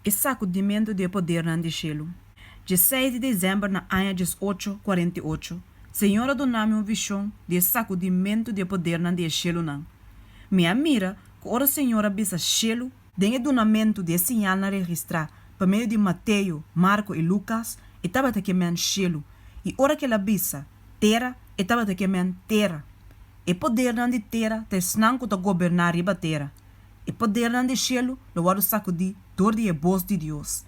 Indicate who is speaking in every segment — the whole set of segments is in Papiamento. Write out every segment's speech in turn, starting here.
Speaker 1: E sakudimentu di e podernan di shelu. 16 di desèmber na aña 1848, Señor a duna mi un vishon di e sakudimentu di e podernan di e shelunan. Mi a mira ku ora Señor a bisa shelu, den e dunamentu di e siñalnan registrá pa medio di Mateo, Marko i Lukas, E tabata ke men shelu, i ora ku El a bisa tera, E tabata ke men tera. E podernan di tera ta esnan ku ta goberná riba tera. E podernan di shelu lo wòrdu sakudí dor di e bos di Dios.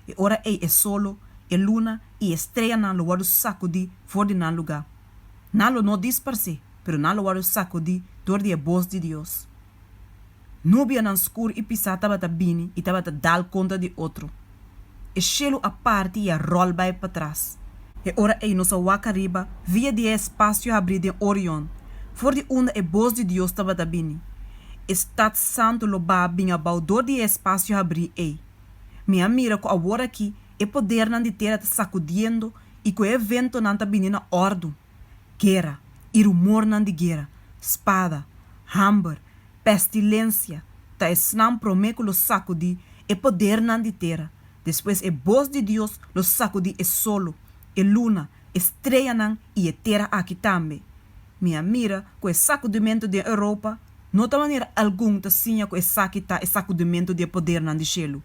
Speaker 1: E ora ei e solo, e luna i e streanan lo wòrdu sakudí for di nan lugá. Nan lo no disparsé, pero nan lo wòrdu sakudí dor di e bos di Dios. Nubianan skur i pisá tabata bini i tabata dal kontra di otro. E shelu a parti i a ròl bai patras. E ora ei nos a wak ariba via di e espasio habrí den Orion, for di unda e bos di Dios tabata bini. E stat santu lo baha bin abou dor di e espasio habrí ei. Mi a mira ku awor akí e podernan di tera ta sakudiendo i ku e eventonan ta bini na òrdu, guera i rumornan di guera, spada, hamber, pestilensia, ta esnan promé ku lo sakudí e podernan di tera. Despues e bos di Dios lo sakudí e solo, e luna, e streanan i e tera aki tambe. Mi a mira ku e sakudimentu den Europa no ta manera algun ta siña ku esaki ta e sakudimentu di e podernan di shelu,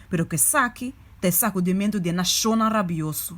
Speaker 1: pero ku esaki ta e sakudimentu di e nashonnan rabioso.